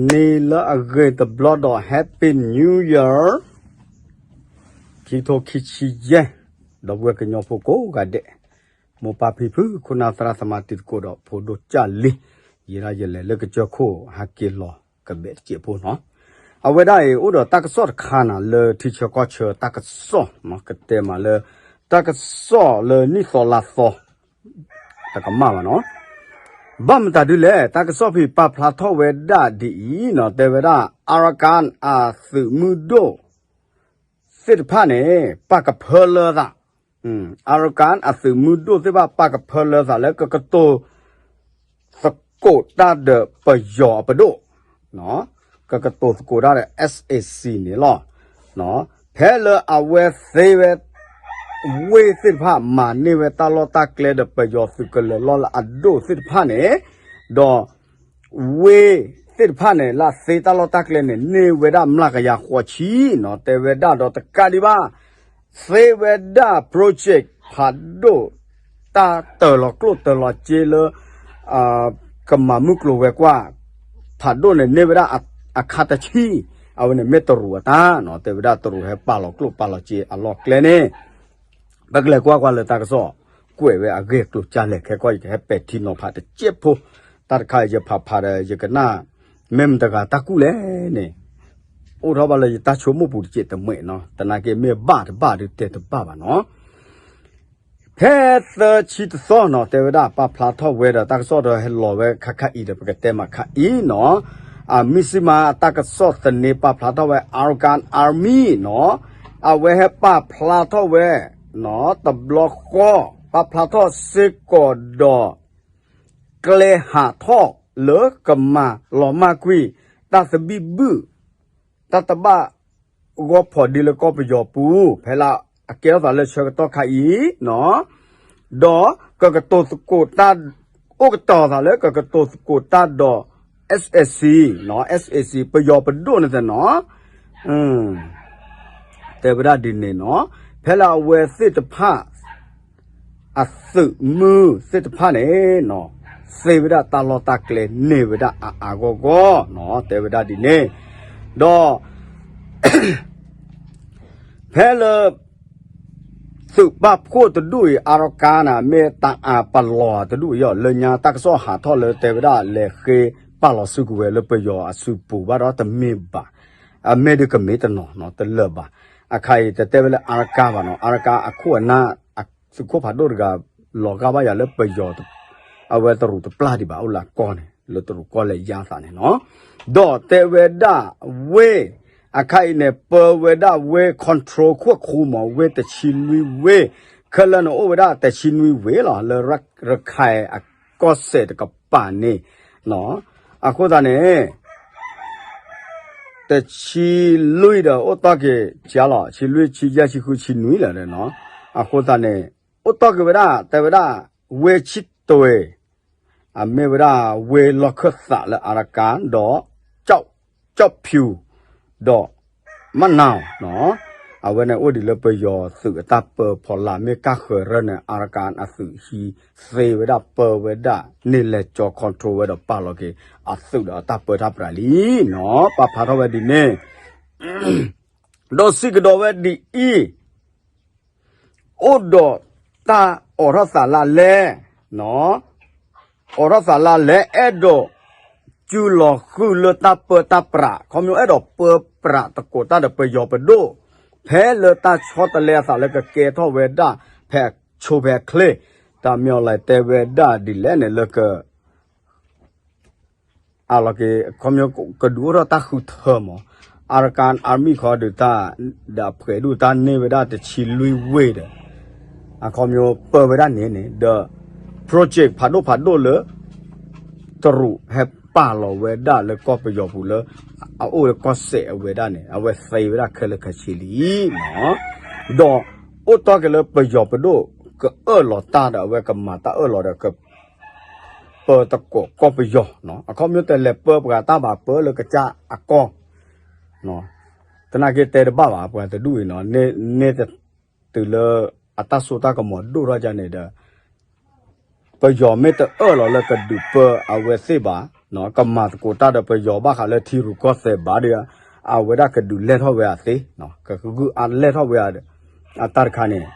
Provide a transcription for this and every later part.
နံၤလၢအဂ့ၤတဘျီဒီး Happy New Year ခံထိခံဆံယဲၢ်, ဒီပုၢ်ဝဲၢ်ကညီဖိကိးဂၤဒဲး, မိၢ်ပၢ်ဖံဖု ခိၣ်နၢ်သရၣ်သမါတံၤသကိးဒီးဖိဒိၣ်ကၢ်လံ, ယဲဒၣ်ယလဲၤလၢကစၢၢ်ခိၣ်ဟဲက့ၤလီၤကဘဲးတစဲးဖိနီၤ. အဝဲဒၣ်အံၤ အိၣ်ဒီးတၢ်ကစီၣ်တခါန့ၣ်လၢထံဆၢကီၢ်ဆၢတၢ်ကစီၣ်နီၤ, ကတဲမးလၢ တၢ်ကစီၣ်လၢနံၣ်သီလါသီ တကမၣ်ဘၣ်နီၤ. ဘၣ်မတၤဒ်လဲၣ်, တၢ်ကစီၣ်ဖဲပာ်ဖျါထီၣ်ဝဲဒၣ်ဒ်အံၤနီၤ, တဲဝဲဒၣ် Arakan အသုးမုၢ်ဒိၣ်သ့ၣ်တဖၣ်န့ၣ် ပာ်ကဖၢလၢသး, Arakan အသုးမုၢ်ဒိၣ်သ့ၣ်တဖၣ် ပာ်ကဖၢလၢသးလၢကကတိၤသကိးတၢ်ဒီးပယီၤအပဒိၣ်, ကကတိၤသကိးတၢ်ဒီး SAC န့ၣ်လီၤ. ဖဲလၢအဝဲသ့ဝဲ ဝ့ၢ်သ့ၣ်တဖၣ် မၤန့ၢ်ဝဲတၢ်လီၢ်တၢ်ကျဲဒီးပယီၤသုးကလၢၤလီၢ်လၢအဒိၣ်သ့ၣ်တဖၣ်န့ၣ်, ဒီး ဝ့ၢ်သ့ၣ်တဖၣ်န့ၣ် လၢသ့တၢ်လီၢ်တၢ်ကျဲန့ၣ် န့ၢ်ဝဲဒၣ်မျးကယၤဃိးဆံနီၤ, တဲဝဲဒၣ်ဒီးတကးဒံးဘၣ် သ့ဝဲဒၣ် project ဖးဒိၣ် တၢ်တၢၤလီၤကျိၣ်တၢၤလီၤစ့လၢ ကမၤမုၢ်ကျိၤဝဲၤကွာ် ဖးဒိၣ်န့ၣ် န့ၢ်ဝဲဒၣ်အခါတဆံ, အဝဲန့ၣ်မ့ၢ်တရူးအတၢ်နီၤ, တဲဝဲဒၣ်တရူးဟဲပာ်လီၤကျိၣ်ပာ်လီၤစ့အလီၢ်ကျဲန့ၣ် ပကလဲၤကွၢ်ကွၢ်လၢတၢ်ကစီၣ် ကွဲးဝဲအဂ့ၢ်အကျိၤကၢ်လဲၣ်, ခဲကီၢ်ယကဟဲပဲာ်ထံနီၤဖးတစဲးဖိ, တၢ်တခါအံၤယဖးဖးဒီး ယကနၣ် မ့ၢ်မတၤတဂၤတၢ်ကူၣ်လဲၣ်န့ၣ်, အိၣ်ထီၣ်ဘၣ်လၢယတၢ်ဆိကမိၣ်ပူၤတစဲးတမှဲးနီၤ, သနာ်က့မ့ၢ်ဘၣ်တဘၣ်ဒုးတဲတဘၣ်ဘၣ်နီၤ. ဖဲသၢဆံတသီနီၤ, တဲဝဲဒၣ်ပာ်ဖျါထီၣ်ဝဲဒီးတၢ်ကစီၣ်ဒီးဟဲလီၤဝဲခါခါအံၤဒီး ပကတဲမးခါအံၤနီၤ, အမံၤစံမးအတၢ်ကစီၣ်သန့ပာ်ဖျါထီၣ်ဝဲ Arakan Army နီၤ, အဝဲဟဲပာ်ဖျါထီၣ်ဝဲ တဘျီဃီ ပာ်ဖျါထီၣ်စ့ၢ်ကီးဒီး ကျဲဟးထီၣ်လၢကမၤလီၤမၢ်ကွံာ် တၢ်သဘံၣ်ဘုၣ် တၢ်တဘၣ်ဂီၢ်ဖီၣ်ဒ့လၢကီၢ်ပယီၤပူၤ ဖဲလၢအကဲထီၣ်သးလၢဆၢကတီၢ်ခါအံၤနီၤ, ဒီးကကတိၤသကိးတၢ် အိၣ်ကတီၤသးလၢကကတိၤသကိးတၢ်ဒီး SAC နီၤ, SAC ပယီၤပဒိၣ်န့ၣ်သ့ၣ်နီၤ, တဲဝဲဒၣ်ဒ်န့ၣ်နီၤ, ဖဲလၢအဝဲသ့ၣ်တဖၣ် အသုးမုၢ်သ့ၣ်တဖၣ်န့ၣ်နီၤ, သ့ဝဲဒၣ်တၢ်လီၢ်တၢ်ကျဲန့ၢ်ဝဲဒၣ်အါအါဂီၢ်ဂီၢ်နီၤ, တဲဝဲဒၣ်ဒ်န့ၣ်, ဒီး ဖဲလၢ သုးပာ်ဖှိၣ်တဒူၣ်အံၤ Arakan န့ၣ် မ့ၢ်တၢ်အပလီၢ်တဒူၣ်အံၤ လၢညါတၢ်ကစီၣ်ဟးထီၣ်လၢတဲဝဲဒၣ် လဲၤဃ့ပာ်လီၤစုကဝဲၤလၢပယီၤအစုပူၤဘၣ်ဒီးတမ့ၢ်ဘၣ်, အမ့ၢ်ဒုးကမ့ၢ်တနီၤနီၤ တလၢာ်ဘၣ်, အခါအံၤတတဲဝဲလၢ Arakan ဘၣ်နီၤ, Arakan အခိၣ်အနၢ် သုးခိၣ်ဖးဒိၣ်တဂၤ လီၤဂာ်ဘၣ်ယၤလၢပယီၤ အဝဲတရူးတပျၢ်ဒံးဘၣ် အိၣ်လၢအကီၢ်န့ၣ် လၢတရူးကီၢ်လဲၤယါသးန့ၣ်နီၤ, ဒီးတဲဝဲဒၣ်ဝ့ၢ် အခါအံၤန့ၣ် ပၢဝဲဒၣ်ဝ့ၢ် control ခိၣ်ခူမး ဝ့ၢ်တဆံနွံဝ့ၢ်, ခဲလၢာ်န့ၣ်အိၣ်ဝဲဒၣ်တဆံနွံဝ့ၢ်လီၤ လၢရခဲၣ်အကီၢ်စဲၣ်တကပၤန့ၣ်, အဃိသတးန့ၣ် တဆံလွံၢ်ဒီးအိၣ်တီၢ်က့ၤ ကလီၤ ဆံလွံၢ် ဆံယဲၢ် ဆံဃု ဆံနွံလီၤနီၤ, အဃိသတးန့ၣ် အိၣ်တီၢ်က့ၤဝဲဒၣ် တဲဝဲဒၣ် ဝ့ၢ်ဆံတွ့ အမ့ၢ်ဝဲဒၣ်ဝ့ၢ်လီၢ်ခၢၣ်သးလၢ Arakan ဒီး ကၠီၣ်ဖၠူၣ် ဒီး မၢ်နၢ်နီၤ, အဝဲန့ၣ်အိၣ်ဒံးလၢပယီၤသုးအတၢ်ပၢဖီလာ် မ့ၢ်ကၢ်ဃၢၤရၢန့ၣ် Arakan အသုးဟံးသ့ဝဲဒၣ်ပၢဝဲဒၣ်န့ၣ် လဲၤကၠီ control ဝဲဒီးပာ်လီၤက့ၤ အသုးဒီးအတၢ်ပၢတၢ်ပြးလံနီၤ, ပာ်ဖျါထီၣ်ဝဲဒ်န့ၣ် ဒီးစံးကဒီးဝဲဒ်အံၤ အိၣ်ဒီးတၢ်အိးထီၣ်သးလၢလဲၣ်, အိးထီၣ်သးလၢလဲၣ် အဲၣ်ဒိး စုလီၤဃုာ်လၢတၢ်ပၢတၢ်ပြး ခီဖျိအဲၣ်ဒိးပၢပြးသကိးတၢ်ဒီးပယီၤပဒိၣ် ဖဲလၢတၢ်ဆီတလဲအသးလၢကကဲထီၣ်ဝဲဒၣ် ဖဲအဆိဖဲအချ့ တၢ်မ့ၢ်အီၤလဲၤတဲဝဲဒၣ်ဒ်လဲၣ်န့ၣ်လၢက အလီၤက့ၤ ခီဖျိကဒုးအိၣ်ထီၣ်တၢ်ဃုထၢမး, Arakan Army ခီဒုးတၢ် ဒီးအပှဲၤဒုးတၢ်န့ၢ်ဝဲဒၣ်တဆံလွံၢ်ဝ့ၢ်ဒီး အခီဖျိပၢဝဲဒၣ်န့ၣ်န့ၣ် ဒီး project ဖးဒိၣ်ဖးဒိၣ်လၢ တရူးဟဲပာ်လီၤဝဲဒၣ်လၢကီၢ်ပယီၤပူၤလၢ အအိၣ်လၢကီၢ်စဲၣ်အဝဲဒၣ်န့ၣ် အဝဲသ့ဝဲဒၣ်ခဲလၢာ်ခဲဆ့လံနီၤ, ဒီးအိၣ်တီၢ်က့ၤလၢပယီၤပဒိၣ် ကအၢၣ်လီၤတၢ်ဒီး အဝဲကမၤတၢ်အၢၣ်လီၤဒီးက ပၢသကိးကီၢ်ပယီၤနီၤ, အခီပညီတလဲၤပၢပှၤတၢ်ဘၣ် ပၢလၢကစၢ်အကီၢ်, သနာ်က့တဲတဘၣ်ဘၣ် ပှၤတဒူၣ်အံၤနီၤ, န့ၢ်တတုၤလၢအတၢ်စိတၢ်ကမီၤဒိၣ်ထီၣ်ဒ်န့ၣ်ဒီး ပယီၤမ့ၢ်တအၢၣ်လီၤလၢကဒုးပၢအဝဲသ့ၣ်ဘၣ် ကမၤသကိးတၢ်ဒီးပယီၤဘၣ်ဃးလၢထံရူၢ်ကီၢ်သဲးဘၣ်ဒီး အဝဲဒၣ်ကဒုးလဲၢ်ထီၣ်ဝဲအသ့, ကဂုာ်အါလဲၢ်ထီၣ်ဝဲအတၢ်တခါန့ၣ်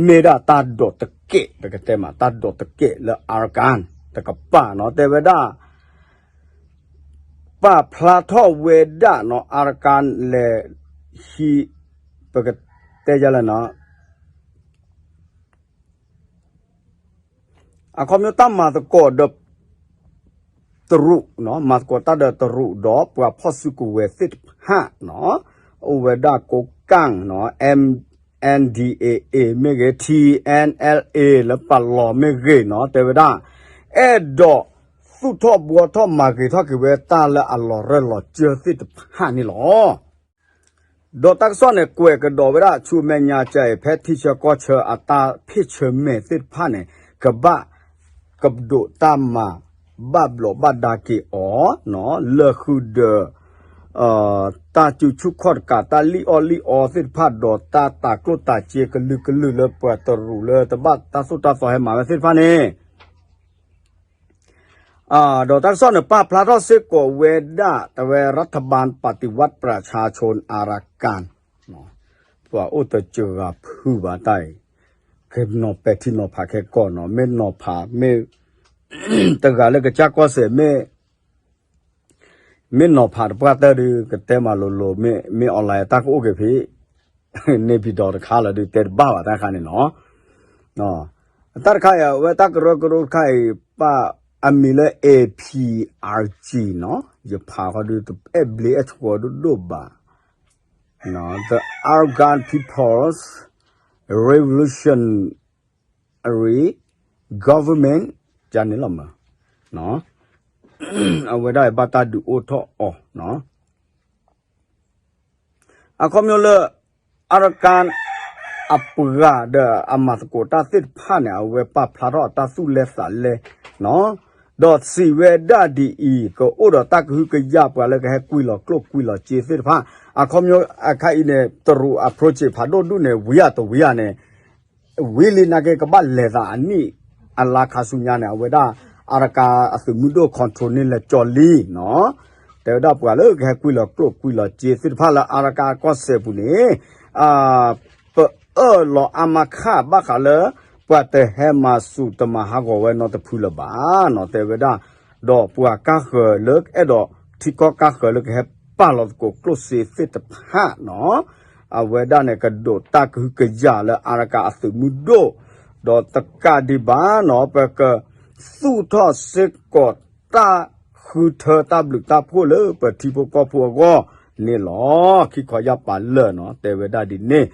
မ့ၢ်ဒၣ်တၢ်ဒိးတကဲး ပကတဲမး တၢ်ဒိးတကဲးလၢ Arakan တကပၤနီၤ တဲဝဲဒၣ် ပာ်ဖျါထီၣ်ဝဲဒၣ်နီၤ Arakan လဲၤ ဟံး ပကတဲယလဲၣ်နီၤ အခီပညီတၢ်မၤသကိးဒီး တရူး, မၤသကိးတၢ်ဒီးတရူးဒီးပှၤဖီၣ်စုကဝဲၤသ့ၣ်တဖၣ်နီၤ, အိၣ်ဝဲဒၣ်ကိးကၣ်နီၤ, M N D A A မ့ၢ်ဂ့ၤ, T N L A လၢပလီၢ်မ့ၢ်ဂ့ၤနီၤ, တဲဝဲဒၣ် အဲၣ်ဒိးသူၣ်ထီၣ်ဘှီထီၣ်မၤဂ့ၤထီၣ်က့ၤဝဲတၢ်လၢအလီၤရၢၢ်လီၤစၢၢ်သ့ၣ်တဖၣ်န့ၣ်လီၤ. ဒီးတၢ်ကစီၣ်န့ၣ် ကွဲးကဒီးဝဲဒၣ်ဆူမဲာ်ညါကဲအံၤ ဖဲထံဆၢကီၢ်ဆၢအတၢ်ဖ့ၣ်ဆၢမဲာ်သ့ၣ်တဖၣ်န့ၣ် ကဘၣ် ကဒိးတၢ်မၤဘၣ်ဘျီးဘၣ်ဒါက့ၤအီၤ လၢဃုာ်ဒီး တၢ်စုဆူၣ်ခီၣ်တကး တၢ်လံၣ်အီၣ်လံၣ်အီသ့ၣ်တဖၣ် ဒီးတၢ်တၤကျိၣ်တၤစ့ကလုာ်ကလုာ်လၢပှၤတရူးလၢတဘၣ်တၢ်သိၣ်တၢ်သီဟဲမၤဝဲသ့ၣ်တဖၣ်န့ၣ် ဒီးတၢ်ကစီၣ်န့ၣ် ပာ်ဖျါထီၣ်စ့ၢ်ကီးဝဲဒၣ် တဲဝဲ รัฐบาลปฏิวัติประชาชน อารากัน ပှၤအိၣ်တစှၤဂၤဖုဘၣ်တၢ်အံၤ ကနီၤပဲာ်ထံနီၤဖးခဲကီၢ်နီၤ, မ့ၢ်နီၤဖး မ့ၢ် တဂၤလၢကစၢ်ကီၢ်စဲၣ် မ့ၢ် မ့ၢ်နီၤဖးတပှၢ်တၢၢ်ဒီး ကတဲမၤလိၤလိၤ မ့ၢ် မ့ၢ် online တၢ်ကအိၣ်က့ၤဖဲ နေပြည်တော် တခါလၢာ်ဒီး တဲတဘၣ်ဘၣ်တၢ်တခါန့ၣ်နီၤ. အတၢ်တခါအံၤ အဝဲတၢ်ကရၢကရိတခါအံၤ ပာ်အမံၤလၢ A P R G နီၤ, ယဖးဃီဒီး တအဲၣ်ဘျ့အဲၣ်ဆှီဒိၣ်ဒိၣ်ဘၣ်, the Arakan People's Revolutionary Government န့ၣ်လီၤမး, အဝဲဒၣ်ဘၣ်တၢ်ဒုးအိၣ်ထီၣ်အီၤနီၤ. အခီပညီလၢ Arakan အပှၤဒီးအမၤသကိးတၢ်သ့ၣ်တဖၣ်န့ၣ် အဝဲပာ်ဖျါထီၣ်အတၢ်သူၣ်လဲသးလဲနီၤ, ဒီးစံးဝဲဒၣ်ဒ်အံၤ ကအိၣ်ဒီးတၢ်ကဟုကယာ်ပှၤလၢကဟဲကွံာ်လီၤကျိၣ်ကွံာ်လီၤစ့သ့ၣ်တဖၣ် အခီပညီအခါအံၤန့ၣ် တရူး approach ဖးဒိၣ်ဒူၣ်န့ၣ် ဝံၤအတဝံၤဧါန့ၣ် ဝံၤလံနာ်က့ ကဘၣ်လဲၤသးအနံၣ်အလါခါဆူညါန့ၣ် အဝဲဒၣ် Arakan အသုးမုၢ်ဒိၣ် control န့ၢ်လၢကၠီလံနီၤ, တဲဝဲဒၣ်ပှၤလၢကဟဲကွံာ်လီၤကျိၣ်ကွံာ်လီၤစ့သ့ၣ်တဖၣ်လၢ Arakan ကီၢ်စဲၣ်ပူၤန့ၣ် ပအၢၣ်လီၤအါမးခးဘၣ်ဃးလၢ ပှၤတဟဲမၤဆူၣ်တမၤဟးဂီၤဝဲနီတဖုလၢၤဘၣ်နီၤ တဲဝဲဒၣ်, ဒီးပှၤကါဃၢၤလၢအဲၣ်ဒိးထံကီၢ်ကါဃၢၤလၢကဟဲပာ်လီၤသကိးကျိၣ်စ့သ့ၣ်တဖၣ်နီၤ အဝဲဒၣ်န့ၣ် ကဒိးတၢ်ကဟုကယာ်လၢ Arakan အသုးမုၢ်ဒိၣ်, ဒီးတကးဒံးဘၣ်နီၤ ပကသူၣ်ထီၣ်စ့ၢ်ကီးတၢ်ဃုထၢတၢ်ဘျုးတၢ်ဖှိၣ်လၢပထံဖိကီၢ်ဖိအဂီၢ်န့ၣ်လီၤ. ခံခီယၢ်ပာ်လၢာ်နီၤ တဲဝဲဒၣ်ဒ်န့ၣ်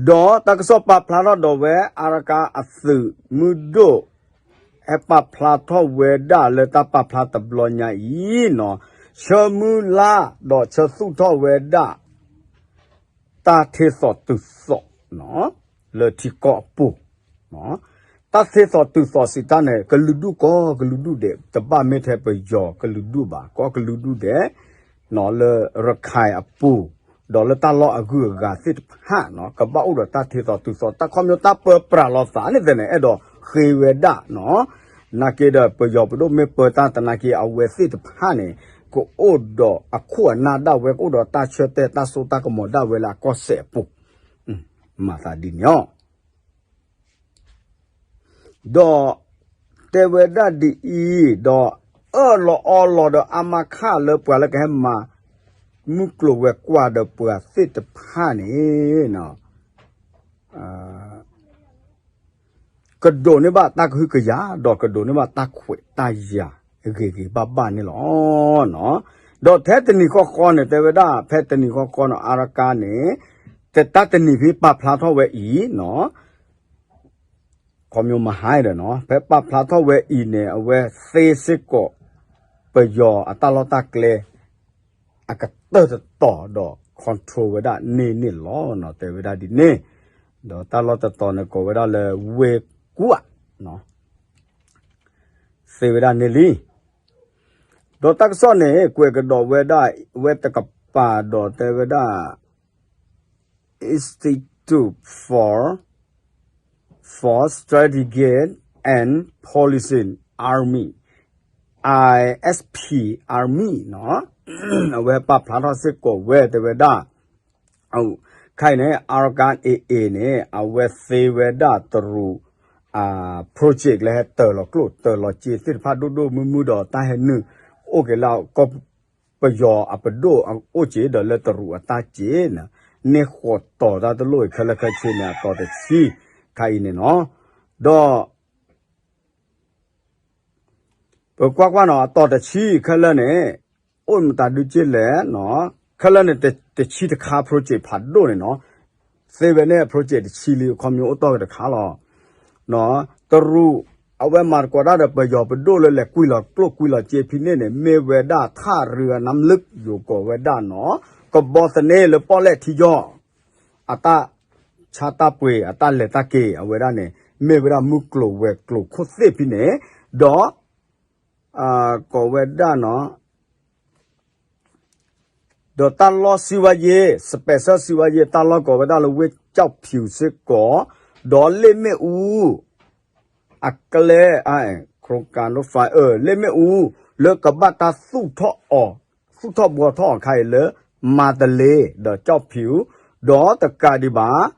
ဒီးတၢ်ကစီၣ်ပာ်ဖျါထီၣ်ဒီးဝဲ Arakan အသုးမုၢ်ဒိၣ် ဟဲပာ်ဖျါထီၣ်ဝဲဒၣ်လၢတၢ်ပာ်ဖျါတဘျီညါအံၤနီၤ, ဆၢမုၢ်လၢ်ဒီးဆၢသူၣ်ထီၣ်ဝဲဒၣ် တၢ်ထ့သိးတုၤသိး လၢထံကီၢ်အပူၤ တၢ်ထ့သိးတုၤသိးစံးတၢ်န့ၣ် ကလုာ်ဒူၣ်ကိးကလုာ်ဒူၣ်ဒဲး တဘၣ်မ့ၢ်ထဲပယီၤကလုာ်ဒူၣ်ဘၣ် ကိးကလုာ်ဒူၣ်ဒဲး လၢရခဲၣ်အပူၤ ဒီးလၢတၢ်လီၢ်အဂုၤအဂၤသ့ၣ်တဖၣ်နီၤ ကဘၣ်အိၣ်ဒီးတၢ်ထ့သိးတုၤသိး တၢ်ခီပညီတၢ်ပၢပြးလိာ်သးန့ၣ်သ့ၣ်န့ၣ် အဲၣ်ဒိးဃ့ဝဲဒၣ်နီၤ, နာ်က့ဒီးပယီၤပဒိၣ်မ့ၢ်ပၢတၢ်သနာ်က့ အဝဲသ့ၣ်တဖၣ်န့ၣ် ကအိၣ်ဒီးအခိၣ်အနၢ်ဒၣ်ဝဲ ကအိၣ်ဒီးတၢ်ဆၢတဲာ်တၢ်စိတၢ်ကမီၤဒၣ်ဝဲလၢအကီၢ်စဲၣ်အပူၤ မၤသးဒ်န့ၣ်လီၤ. ဒီးတဲဝဲဒၣ်ဒ်အံၤ, ဒီးအၢၣ်လီၤအီလီၤဒီးအါမးခးလၢပှၤလၢကဟဲမၤ မုၢ်ကျိၤဝဲၤကွာ်ဒီးပှၤသ့ၣ်တဖၣ်န့ၣ် ကဒိးန့ၢ်ဘၣ်တၢ်ကဟုကယာ် ဒီးကဒိးန့ၢ်ဘၣ်တၢ်ခွဲးတၢ်ယာ်ဂ့ၤဂ့ၤဘၣ်ဘၣ်န့ၣ်လီၤ. ဒီးထဲတနံၤဃီဃီန့ၣ် တဲဝဲဒၣ် ဖဲတနံၤဃီဃီန့ၣ် Arakan န့ၣ် တၢ်တနံၤဖဲပာ်ဖျါထီၣ်ဝဲအံၤနီၤ ခီမီမဟါဒီးနီၤ ဖဲပာ်ဖျါထီၣ်ဝဲအံၤန့ၣ် အဝဲသ့စ့ၢ်ကီး ပယီၤအတၢ်လီၢ်တၢ်ကျဲ အကတၢၢ်တတီၤဒီး control ဝဲဒၣ်န့ၢ်န့ၣ်လီၤနီၤ တဲဝဲဒၣ်ဒ်န့ၣ်, ဒီးတၢ်လီၢ်တတီၤန့ၣ် ကိးဝဲဒၣ်လၢဝ့ၢ်ကွၢ် သ့ဝဲဒၣ်န့ၣ်လံ. ဒီးတၢ်ကစီၣ်န့ၣ် ကွဲးကဒီးဝဲဒၣ် ဝဲတကပၤဒီးတဲဝဲဒၣ် Institute for for Strategic and Policing Army, I S P Army နီၤ, အဝဲပာ်ဖျါထီၣ်စ့ၢ်ကီးဝဲတဲဝဲဒၣ် ခဲအံၤန့ၣ် Arakan A A န့ၣ် အဝဲသ့ဝဲဒၣ်တရူး project လၢဟဲတၢၤလီၤကျိၣ်တၢၤလီၤစ့သ့ၣ်တဖၣ်ဒိၣ်ဒိၣ်မုၢ်မုၢ်ဒီးတၢ်ဟဲနုာ် အိၣ်က့ၤလၢကီၢ်ပယီၤအပဒိၣ်အအိၣ်စ့ဒီးလၢတရူးအတၢ်စ့န့ၣ် န့ၢ်ဃီၤတီၤတၢ်တလိၣ်အံၤခဲလၢာ်ခဲဆ့န့ၣ် အတီၤတဆံ ခဲအံၤန့ၣ်နီၤ, ဒီး ပကွၢ်ကွၢ်နီၤ အတီၤတဆံခဲလၢာ်န့ၣ် အိၣ်မတၤဒုက့လဲၣ်နီၤ, ခဲလၢာ်န့ၣ် တဆံတခါ project ဖးဒိၣ်န့ၣ်နီၤ, သ့ဝဲန့ၣ် project တဆံလံ အခီပညီအိၣ်တီၢ်က့ၤတခါလီၤ. တရူး အဝဲမၤသကိးတၢ်ဒီးပယီၤပဒိၣ်လၢလဲၤကွံာ်လီၤကျိၣ်ကွံာ်လီၤစ့ဖဲန့ၣ်န့ၣ် မ့ၢ်ဝဲဒၣ်ထးရံအနါမလၢယိၤကိးဝဲဒၣ်နီၤ, ကဘီသန့လၢပီၣ်လဲၣ်ထံယီၤ အတၢ်ဆါတၢ်ပှ့ၤ အတၢ်လဲၤတၢ်က့ၤ အဝဲဒၣ်န့ၣ် မ့ၢ်ဝဲဒၣ်မုၢ်ကျိၤဝဲၤကျိၤခိၣ်သ့ၣ်ဖဲန့ၣ်, ဒီး ကိးဝဲဒၣ်နီၤ, ဒီးတၢ်လီၢ်စံးဝါယ့ special စံးဝါယ့ တၢ်လီၢ်ကိးဝဲဒၣ်လၢဝ့ၢ်ကၠီၣ်ဖၠူးစ့ၢ်ကီး, ဒီးလ့ၣ်မ့ၣ်အူ အကျဲ ခရူကၣ်ဒိၣ်ဖး လ့ၣ်မ့ၣ်အူ လၢကဘၣ်တၢ်သူၣ်ထီၣ်အီၤ သူၣ်ထီၣ်ဘှီထီၣ်အီၤခါအံၤလၢ မၤတလ့ ဒီးကၠီၣ်ဖၠူး, ဒီးတကးဒံးဘၣ်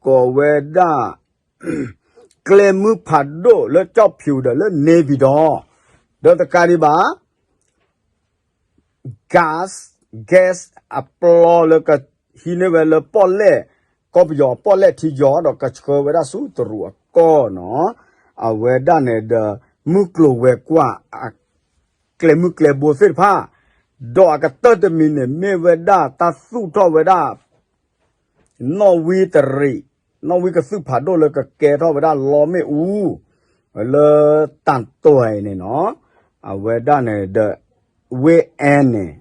ကိးဝဲဒၣ် ကျဲမုၢ်ဖးဒိၣ်လၢကၠီၣ်ဖၠူးဒီးလၢ နေပြည်တော်, ဒီးတကးဒံးဘၣ် gas, gas အပျီလၢကဟံးန့ၢ်ဝဲလၢပီၣ်လဲၣ်, ကီၢ်ပယီၤပီၣ်လဲၣ်ထံယီၤဒီးကဆှၢဝဲဒၣ်ဆူတရူးအကီၢ်နီၤ, အဝဲဒၣ်န့ၣ်ဒီး မုၢ်ကျိၤဝဲၤကွာ် ကျဲမုၢ်ကျဲဘိသ့ၣ်တဖၣ်, ဒီးအကတၢၢ်တမံၤန့ၣ် မ့ၢ်ဝဲဒၣ်တၢ်သူၣ်ထီၣ်ဝဲဒၣ် နီၣ်ဝံတရံး, နီၣ်ဝံကသုၣ်ဖးဒိၣ်လၢကကဲထီၣ်ဝဲဒၣ်လီမ့ၣ်အူ လၢတၢ်တွဲၤန့ၣ်နီၤ, အဝဲဒၣ်န့ၣ်ဒီး ဝ့ၢ်အဲၣ်န့ၣ်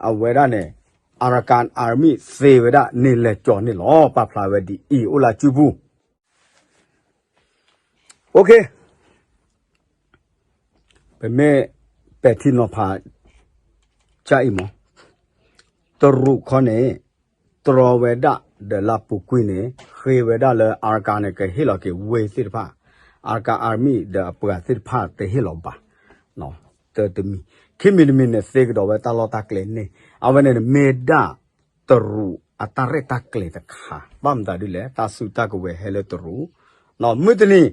အဝဲဒၣ်န့ၣ် Arakan Army သ့ဝဲဒၣ်န့ၣ်လဲၤကၠီၤန့ၣ်လီၤ. ပာ်ဖျါဝဲဒ်အံၤ အိၣ်လၢစုပူၤ OK, ပမ့ၢ်ပဲာ်ထံနီၤဖး ကအံၤမး, တရူးခီန့ၣ် တြီဝဲဒၣ်ဒီးလၢပူၤကွံာ်န့ၣ် ဃ့ဝဲဒၣ်လၢ Arakan န့ၣ် ကဟ့ၣ်လီၤက့ၤဝ့ၢ်သ့ၣ်တဖၣ်, Arakan Army ဒီးအပှၤသ့ၣ်တဖၣ်တဟ့ၣ်လီၤဘၣ်, တမံၤ, ခံမံၤတမံၤန့ၣ် သ့ကဒီးဝဲတၢ်လီၢ်တၢ်ကျဲန့ၣ်, အဝဲန့ၣ်မ့ၢ်ဒၣ် တရူးအတၢ်ရဲၣ်တၢ်ကျဲၤတခါ, ဘၣ်မတၤဒ်လဲၣ် တၢ်စုတၢ်ကဝဲၤဟဲလၢတရူး, မုၢ်တနံၤ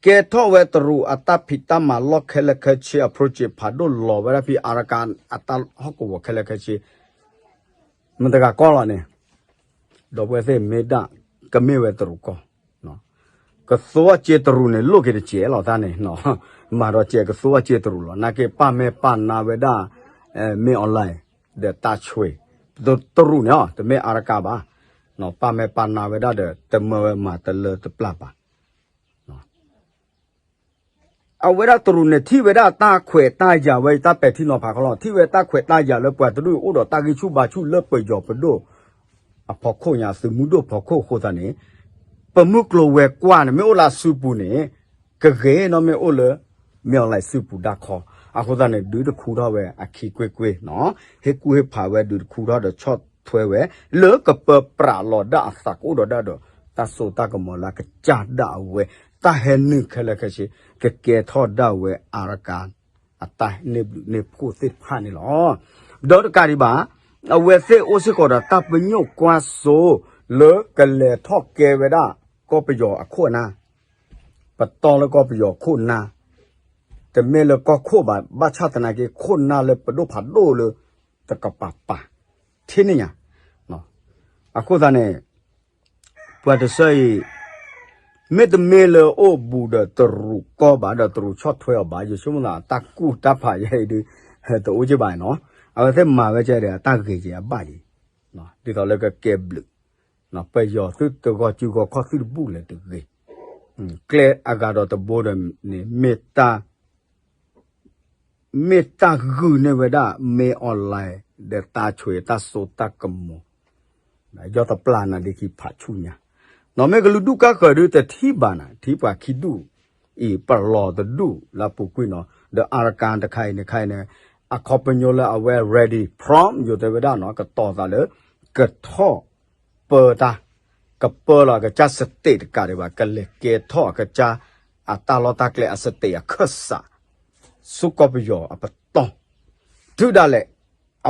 ကဲထီၣ်ဝဲတရူးအတၢ်ဖံးတၢ်မၤလီၢ်ခဲလၢာ်ခဲဆ့အ project ဖးဒိၣ်လီၤဝဲဒၣ်ဖဲ Arakan အတၢ်ဟီၣ်ကဝီၤခဲလၢာ်ခဲဆ့ မတၤတဂၤကီၢ်လီၤန့ၣ်, ဒီပုၢ်ဝဲၢ်သ့ၣ်မ့ၢ်ဒၣ် ကမ့ၢ်ဝဲတရူးကီၢ်, ကသိအီၣ်စ့တရူးန့ၣ် လိၣ်က့ၤတစဲးလီၤတၢ်န့ၣ်, မၤဒီးစဲးကသိအီၣ်စ့တရူးလီၤ. နာ်က့ပာ်မဲာ်ပာ်နါဝဲဒၣ် မင်းအောင်လှိုင် ဒီး တပ်ဆွေ တရူးန့ၣ် တမ့ၢ် Arakan ဘၣ်, ပာ်မဲာ်ပာ်နါဝဲဒၣ်ဒီး တမၢဝဲမၤတလၢတပျၢ်ဘၣ်. အဝဲဒၣ်တရူးန့ၣ် ထံၣ်ဝဲဒၣ်တၢ်ခွဲးတၢ်ယာ်ဝဲ တၢ်ပဲာ်ထံနီၤဖးခီလီၤ, ထံၣ်ဝဲတၢ်ခွဲးတၢ်ယာ်လၢပှၤတဒူၣ်အိၣ်ဒီးတၢ်ဂံၢ်ဆူၣ်ဘါဆူၣ်လၢပယီၤပဒိၣ် အဖီခိၣ်ညါ သုးမုၢ်ဒိၣ်ဖီခိၣ်အဃိသတးန့ၣ်, ပမုၢ်ကျိၤဝဲၤကွာ်န့ၣ် မ့ၢ်အိၣ်လၢအစုပူၤန့ၣ် ကဂ့ၤနီၢ်မ့ၢ်အိၣ်လၢ မင်းအောင်လှိုင် စုပူၤဒၣ်ခီ, အဃိသတးန့ၣ် ဒုးတခူထီၣ်ဝဲအခံကွ့ၢ်ကွ့ၢ်နီၤ, ဟ့ၣ်ကူၣ်ဟ့ၣ်ဖးဝဲဒုးတခူထီၣ်ဒီးဆီၣ်ထွဲဝဲ လၢကပၢပြးလီၤဒၣ်အသးကအိၣ်ဒီးဒၣ်ဒီး တၢ်စိတၢ်ကမီၤလၢအကစၢ်ဒၣ်အဝဲ, တၢ်ဟဲနုာ်ခဲလၢာ်ခဲဆ့ ကကဲထီၣ်ဒၣ်ဝဲ Arakan အတၢ်န့ၢ်ဘျုးန့ၢ်ဖှိၣ်သ့ၣ်တဖၣ်န့ၣ်လီၤ. ဒီးတကးဒံးဘၣ် အဝဲသ့ၣ်အိၣ်စ့ၢ်ကီးဒီးတၢ်ပညိၣ်ကွၢ်စိ လၢကလဲၤထီၣ်ကဲဝဲဒၣ် ကီၢ်ပယီၤအခိၣ်အနၢ်, ပတီၢ်လၢကီၢ်ပယီၤခိၣ်နၢ်, တမ့ၢ်လၢကီၢ်ခိၣ်ဘၣ်, ဘၣ်ဆၣ်သနာ်က့ ခိၣ်နၢ်လၢပဒိၣ်ဖးဒိၣ်လၢ တကပၤပၤ ထံၣ်န့ၢ်ညါ, အဃိသတးန့ၣ် ပှၤတဆၢအံၤ မ့တမ့ၢ်လၢအိၣ်ဘူးဒီးတရူးကီၢ်ဘၣ် ဒီးတရူးဆီၣ်ထွဲအီၤဘၣ်, ယဆိကမိၣ်သးတၢ်ကူၣ်တၢ်ဖးယဲအံၤဒုး တအိၣ်က့ဘၣ်နီၤ, အဝဲသ့ၣ်မၤဝဲကဲဒီးအတၢ်ဂ့ၤကဲအဘၣ်က့ၤ, ဒ်သိးလၢကကဲဘျုး ပယီၤသုတဂီၤစုဂီၤခီၣ်သုတဘူၣ်လဲၤတဂ့ၤ, ကျဲအဂၤဒီးတဘိဒီးန့ၣ် မ့ၢ်တၢ် မ့ၢ်တၢ်ဂုာ်န့ၢ်ဝဲဒၣ် မင်းအောင်လှိုင် ဒီးတၢ်ဆွ့ၤတၢ်စိတၢ်ကမီၤ, ယီၢ်တပျၢ်နၤဒ်ခံဖးဆူၣ်ညါ, နီၢ်မ့ၢ်ကလူၤဒူၣ်ကါဃၢၤဒုးတထံၣ်ဘၣ်နၤ, ထံၣ်ပှၤခံဒူၣ်အံၤ ပလီၤတဒူၣ်လၢပူၤကွံာ်နီၤ, ဒီး Arakan တခါအံၤန့ၣ်ခါအံၤန့ၣ် အခီပညီလၢအဝဲ ready, prompt ယိၤတဲဝဲဒၣ်နီၤ, ကတီၤသးလၢ ကထီၣ်ပၢတၢ်, ကပၢလီၤအကစၢ် state တကးဒံးဘၣ်, ကလဲၤကဲထီၣ်အကစၢ် အတၢ်လီၢ်တၢ်ကျဲအစတ့းအခၢၣ်စး ဆူကီၢ်ပယီၤအပတီၢ် တုၤဒၣ်လဲာ်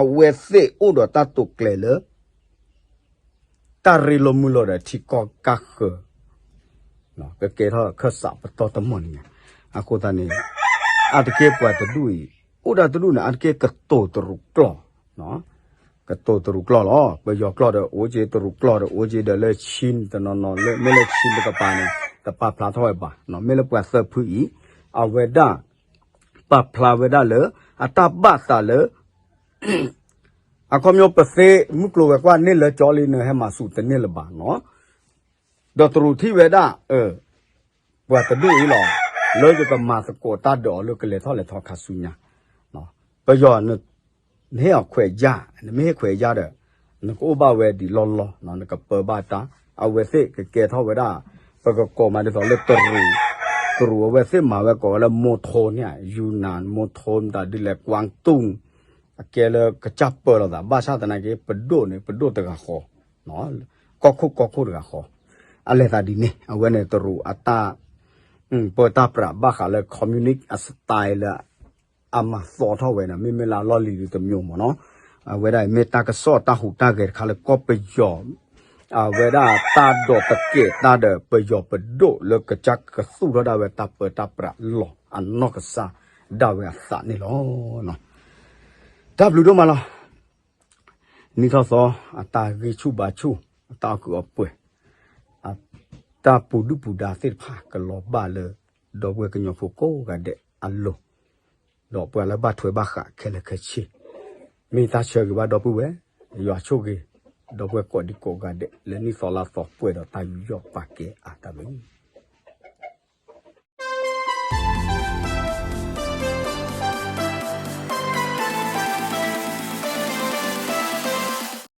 အဝဲသ့ၣ်အိၣ်ဒီးတၢ်တိာ်ကျဲၤလၢ တၢ်ရ့လိာ်မုာ်လိာ်ဒီးထံကီၢ်ကၢ်ဃၢၤ ကကဲထီၣ်ခၢၣ်စးပတီၢ်တမီၢ်န့ၣ်ညါ. အဃိသတးန့ၣ် အါတက့ၢ်ပှၤတဒူၣ်အံၤ အိၣ်ဒၣ်တဒူၣ်န့ၣ် အါတက့ၢ်ကတိၤတရူးကျီၢ် ကတိၤတရူးကျီၢ်လီၤ. ပယီၤကျီၢ်ဒီးအိၣ်က့ၤ တရူးကျီၢ်ဒီးအိၣ်က့ၤ ဒီးလၢ Chin တနီၤနီၤ လၢမ့ၢ်လၢ Chin တကပၤန့ၣ် တပာ်ဖျါထီၣ်ဝဲဘၣ်. မ့ၢ်လၢပှၤသၢဖုအံၤ အဝဲဒၣ် ပာ်ဖျါဝဲဒၣ်လၢ အတၢ်ဘၣ်သးလၢ အခီပညီပသ့မုၢ်ကျိၤဝဲၤကွာ်န့ၢ်လၢကၠီလံ နဟဲမၤဆူၣ်တန့ၢ်လၢၤဘၣ်နီၤ. ဒီးတရူးထံၣ်ဝဲဒၣ် ပှၤတဒူၣ်အံၤလီၤ လၢယကမၤသကိးတၢ်ဒီးအီၤလၢကလဲၤထီၣ်လဲၤထီခါဆူညါ ပယီၤ နဟ့ၣ်အီၤခွဲးယာ် နမ့ၢ်ဟ့ၣ်ခွဲးယာ်ဒီး နကအိၣ်ဘၣ်ဝဲဒံးလီၢ်လီၢ် နကပၢဘၣ်တၢ် အဝဲသ့ၣ်ကကဲထီၣ်ဝဲဒၣ် ပကကိးမးဒ်သိးလၢတရူး တရူးအဝဲသ့ၣ်မၤဝဲကိးဝဲလၢ မိထိန့ၣ် ယူနန် မိထိ မတၤဒ်လဲၣ် ကွၢ်တူၢ် အကဲလၢကစၢ်ပၢလီၤသး ဘၣ်ဆၣ်သနာ်က့ ပဒိၣ်န့ၣ် ပဒိၣ်တဂၤဃီ ကီၢ်ခိၣ်ကီၢ်ခိၣ်တဂၤဃီ အလဲၤသးဒ်န့ၣ် အဝဲန့ၣ်တရူးအတၢ် ပၢတၢ်ပြးဘၣ်ဃးလၢ communist အ style လၢ အမၤသီထီၣ်ဝဲန့ၣ် မ့မ့ၢ်လၢအလီၢ်လံၤဒ်တမျိုးမ့ၢ်နီၤ အဝဲဒၣ်အံၤမ့ၢ်တၢ်ကစီၣ်တၢ်ဟူးတၢ်ဂဲၤတခါလၢကီၢ်ပယီၤ အဝဲဒၣ်တၢ်ဒိးတကဲးတၢ်ဒီးပယီၤပဒိၣ်လၢကစၢ်ကသူၣ်ထီၣ်ဒၣ်ဝဲတၢ်ပၢတၢ်ပြးလီၢ်အနီၢ်ကစၢ်ဒၣ်ဝဲအသးန့ၣ်လီၤ. တၢ်ဘျုးဒိၣ်မးလီၤ. နံၣ်ထီၣ်သီ အတၢ်ဂံၢ်ဆူၣ်ဘါဆူၣ် အတၢ်အီၣ်ကုးအီပှဲၤ အတၢ်ပူၤဒုၣ်ပူၤဒါသ့ၣ်တဖၣ် ကလီၤဘၣ်လၢ ဒီပုၢ်ဝဲၢ်ကညီဖိကိးဂၤဒဲးအလိၤ ဒီးပှၤလၢဘၣ်ထွဲဘၣ်ဃးခဲလၢာ်ခဲဆ့ မ့ၢ်တၢ်ဆၢဂ့ၤဘၣ်ဒီပုၢ်ဝဲၢ် ယွၤဆိၣ်ဂ့ၤ ဒီပုၢ်ဝဲၢ်ကိးဒံကိးဂၤဒဲး လၢနံၣ်သီလါသီပှဲၤဒီးတၢ်ယူးယီၣ်ပာ်ကဲအါတၢ်ဘျုး